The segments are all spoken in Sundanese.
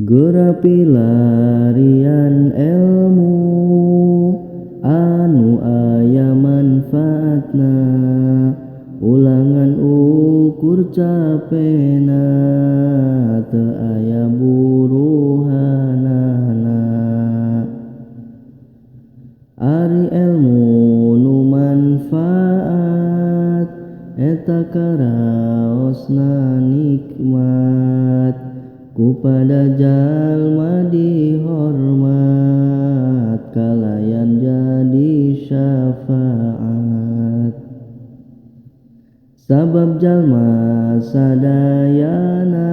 Geura pilarian elmu anu aya manfaatna, ulah ngan ukur capena, teu aya buruhanana. Ari elmu nu manfaat eta karaosna nikmat, kupada jalma dihormat, kalayan jadi syafaat. Sabab jalma sadayana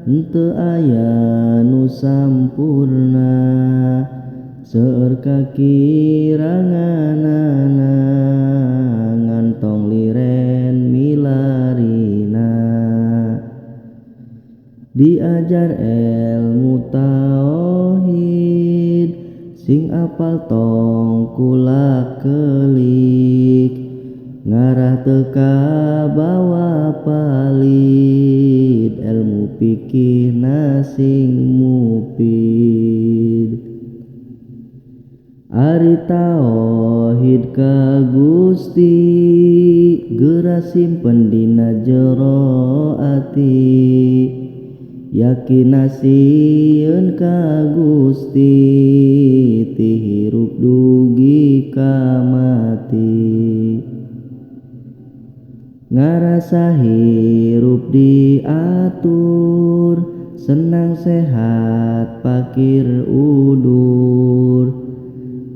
henteu aya nu sampurna, seueur kakiranganana, ngan tong liren milarina. Diajar elmu tauhid, sing apal tong kulak kelik, ngarah teu kabawa palid, elmu pikihna sing mupid. Ari tauhid ka Gusti, geura simpen dina jero ati, yakin sieun ka Gusti, ti hirup dugi ka mati. Ngarasa hirup diatur, senang sehat pakir udur,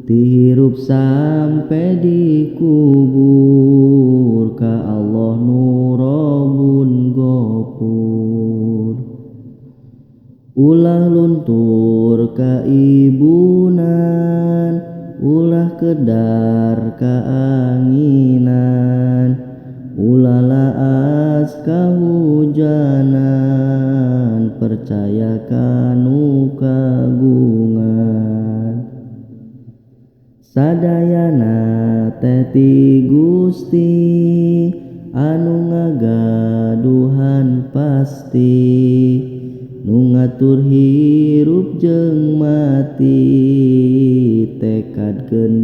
ti hirup sampe dikubur, ka Allah nu Robun Gopur. Ulah luntur kaibunan, ulah kedar kaanginan, ulah laas kahujanan, percaya kanu kagungan. Sadayana teh ti Gusti, anu ngagaduhan pasti, nu ngatur hirup jeung mati, tekadkeun